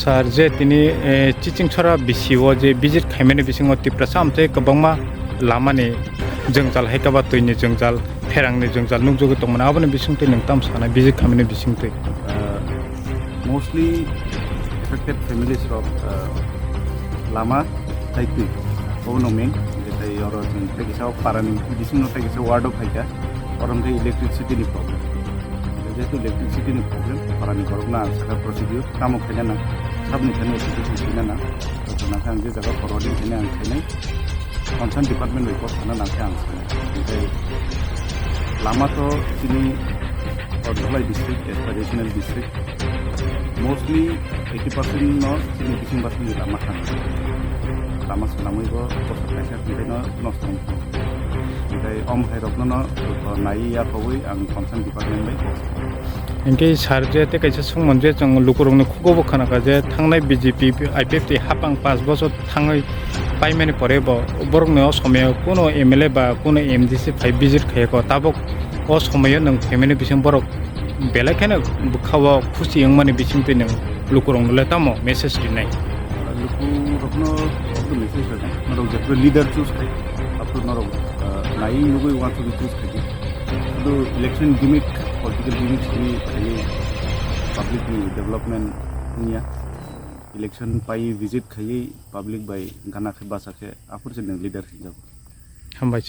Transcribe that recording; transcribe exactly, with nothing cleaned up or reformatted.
Sir, je tini, eh, Chiching Chora B C o je visit khaimani bisingo Tiprasa amtwi kwbangma lamani jwngjal, hai khe ba twini jwngjal, pherangni jwngjal nukjagwi tongmani, aboni bisingtwi nwng tamo sanai visit khaimani bisingtwi? Uh, mostly affected families rok, uh, lama tei twi, obono main. Tei oro chwng tei kisa parani bisingno tei kisa ward o phaikha, oro hwnkhe electricity ni problem. Jehetu electricity ni problem, parani borokno ang sakha procedure tamo khaina nang, sabni thani application khaina nang, to nang ang je jaga forwarding khaina ang khainai, concern department bai kok sana nang khe ang sanai. Tei lama to chini Dholai district, as per regional district, mostly eighty percent no chini bising basing ni lama thang. Lama swnamwi bo bosor kaisa hwnkhe no nosto wngkha. Tei om hai rokno no nai ya khawi ang concern department bai kok. Hinkhe sir, je tei kaisa sungmung je chwng lukurokni khugo bo khanakha je thangnai B J P I P F T hapang panch bochor thangwi paimani pore bo borokni o somoyo kuno M L A ba kuno M D C phai visit khaiyakho, tabuk o somoyo nwng phaimani bising borok belai kheno bwkha-o khusi wngmani bisingtwi nwng lukurokno le tamo message rinai? Lukurokno obo message rwnai, norok jephru leader choose khai, aphuru norok, ah, nai nugwi uansugwi choose khai di. Sudu election gimmick, political gimmick simi khaiwi public ni development wngya. Election pai visit khaiwi public bai gana khe bacha khe aphuru se nwng leader hinjago. Hambai.